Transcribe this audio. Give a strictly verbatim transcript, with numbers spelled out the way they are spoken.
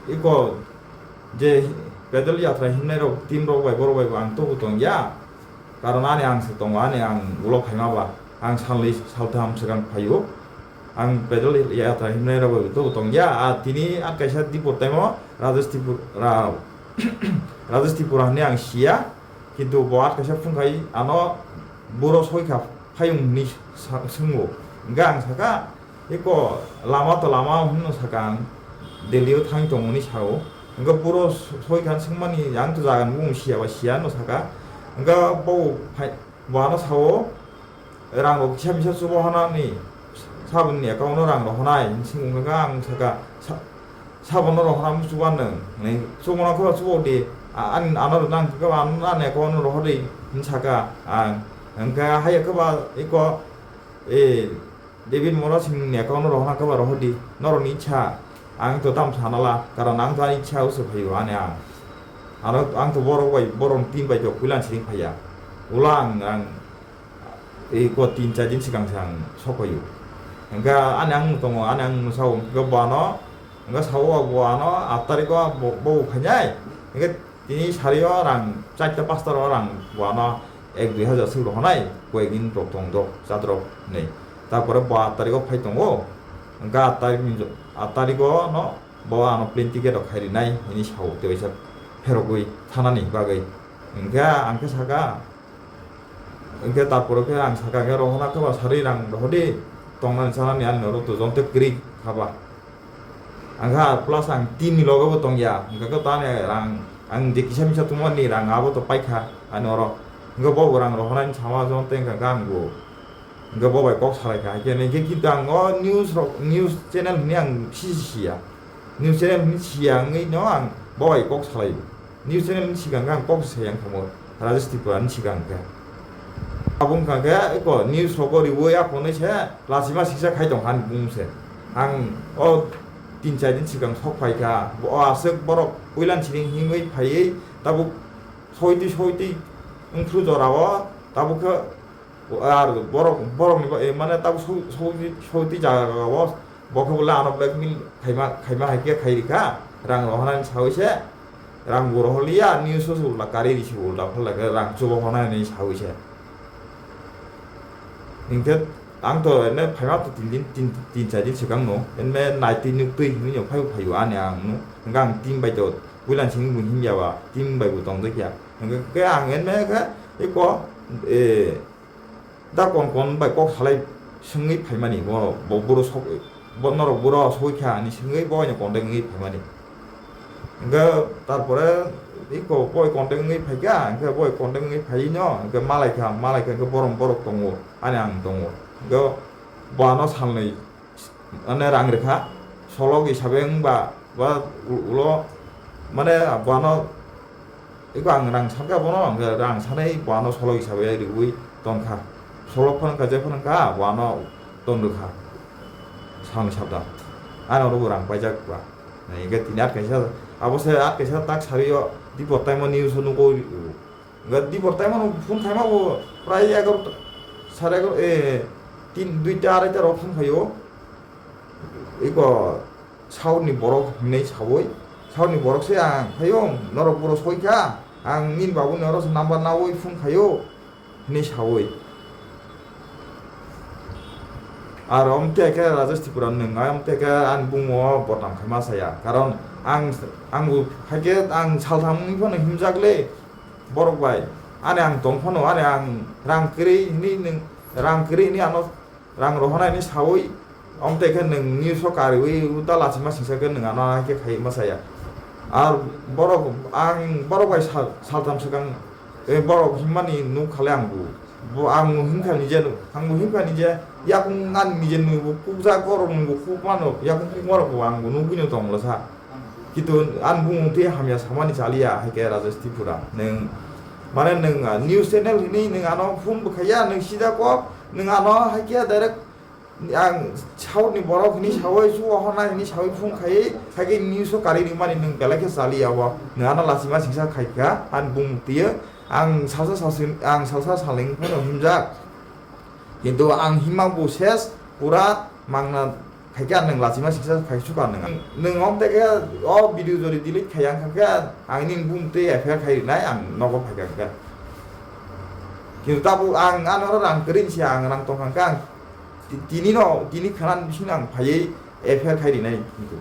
Iko je pedal yatra himnai rok, team rok bai, borok bai bo ang tobu tong ya. Karon ani ang se tongo, ani ang ulo phaima ba, ang salni saltham swkang phaio. Ang pedal yatra himnai rok bai tobu tong ya. A tini at kaisa Dipor taimo Rajesh Tripura, Ra-, Rajesh Tripura hwnwi ang siya. Kintu bo at kaisa phung khai ano buro soi kha phayung hwnwi sa-, swngo. Hwnkhe ang saka, iko lama to lama hwnno saka ang, Delhi o thang tongo hwnwi sao. Hwnkhe buro soi kha swngmani ang to jaga ni bumung siya ba siya hwnno saka. Hwnkhe bo phai-, bo ano sao, rang rok kisa misa chubo hwnani saboni account o rang rok hwnai hwnwi swngkha ang saka, sa-, Sabono rohorna muchungo nwng, nwng chukmano khe chubo di, a-, ani ano rwna ang khe ano, ano account no rohor di, hwnwi saka ang. Hwnkhe haiya khe ba iko, e, David Mora Singh ni account no rohorna khe ba rohor di, norokni ichha, ang to tamo sana la, karon ang to ani ichha o se phaio ani ang. Ano ang to borok bai, borok ni team bai to puila siring phaiya. Ulo ang, ang, Iko tin char din swkang se ang sok phaio. Hwnkhe ani ang tongo, ani ang sao, hwnkhe bo ano, hwnkhe sao bo ano aat tarikh o bo, bo phainai. Hwnkhe tini sari o rang charta pasta o rang bo ano ek dui hajar swk rohornai, koyek din rok tong dok, chatrok hinwi. Tarpore bo aat tarikh o phai tongo, hwnkhe aat tarikh ni, aat tarikh o no bo ano plane ticket rok khai rinai hinwi sao, tei waisa pherogwi thanani bagwi. Hwnkhe ang khe saka, Hwnkhe tarpore khe ang saka khe rohorna khe ba sari rang rohor di, tongnani chanani ani oro to jontoi kwrwi kha ba. Ang kha plus ang team ni loge bo tong ya, hwnkhe khe to ani rang, ang je kisa misa tongmani rang abo to paikha ani oro. Hwnkhe bo bo rang rohornani sama jontoi wngkha khe ang bo. Hwnkhe bo bai kok salai kha, hai khe hwnkhe kintu ang o news rok, news channel hwnwi ang sisi siya. News channel hwnwi siya wngwi no ang bo bai kok salai. News channel ni swkang khe ang kok se yang khamu, Rajesh Tripura ni swkang khe. Abo wngkha khe eko news rogo riwi aphunwi se lachima singsa khai tong kha ani bung se. Ang o tin char din swkang sok phai kha, bo o aswk borok puila ni siring himwi phaiwi tabuk soitwi soitwi wngphru jora o tabuk khe Ar borok, borokni ba-, eh, mane tabuk sou-, sou-, soutwi jaga o, bo khe bole ano blackmail khaima, khaima hai khe khai rikha, rang rohornani sawi se, rang bo rohorliya, news o se ulta karwi risi ulta phalnai khe rang chubo hwnani sawi se. Hinkhe ang to ene phaima to tin din, tin, tin char din swkang no, ene naitwi nuktwi hinwi no phaibo phaio ani ang no, hwnkhe ang team bai to puila simi bo himya ba, team bai bo tongjakya, hwnkhe khe ang ene khe eko, eh, Da kon kon bai kok salai swngwi phaimani, bo, bo buro sok, bo norok buro soi kha ani swngwi bo aino contact wngwi phaimani. Hwnkhe tarpore iko boi contact wngwi phaikha, hwnkhe boi contact wngwi phaino, hwnkhe malai kha, malai kha, hwnkhe borom borok tongo, ani ang tongo. Hwnkhe bo ano salnwi, mane rang rwkha, solok hisabe wngba, ba u-, ulo, mane bono, eko ang rang sankha bono, hwnkhe rang sanai bono solok hisabe riwi tongkha. Solok phano wngkha, je phano wngkha, bono ton rwkha. Salni sabda. Ano rwbo rang paijak ba. Hwnkhe tini at kaisa, abo se at kaisa tak sari o, Dipor taimo news o nugo. Hwnkhe Dipor taimano phone khaima bo prai egarota, sare egarota, eh, tin, duita, araita rok phone khaio. Iko South ni borok hinwi sawi, South ni borok se ang phaio, norok buro soi kha, ang nini babu ni oro se number nawi phone khaio, hinwi sawi. Aro omte khe Rajesh Tripura nwng, omte khe ani bumung o bodnam khaima saya. Karon ang, ang bo hai khe ang saltham wngwi phano himjak le borok bai. Ani ang tong phano, ani ang rang kwrwi hinwi nwng, rang kwrwi hinwi ano rang rohornai hinwi sawi, omte khe nwng news o kariwi uta lachima singsa khe nwng ano hai khe khai ma saya. Ar borok, ang borok bai sal-, saltham swkang, eh, borok himmani nuk kha le ang bo. Bo ang bo himkha nije, ang bo himkha nije, yakung ani nije nwi bo kukjak, borok nwi bo kuk mano, yakung kukma rok bo ang bo nugwi no tong lasa. Kintu ani bumung twi hamya samani chaliya hai khe Rajesh Tripura. Nwng, mane nwng, ah, news channel hinwi nwng ano phone bo khaiya, nwng sida kok, nwng ano hai khe direct ang South ni borok hinwi sawi, chuwa hona hinwi sawi phone khaiwi, hai khe news o karwi rimani nwng belai khe chaliya bo. Nwng ano lachima singsa khai kha, ani bumung twiyo. Ang salsa salsi, ang salsa saleng phano himjak. Kintu ang himma bo ses, pura mangna Khaikhe ang nwng lachima siksa khai suka nwng. Nwng om teke o video jodi delete khai ang kha khe ang nini bumung tei F I R khai rinai ang nogo phaikha khe. Kintu tabuk ang ano rang kwrwi si ang rang tongkha khe ang ti-, tini no, tini khana bising ang phaiwi F I R khai rinai kintu.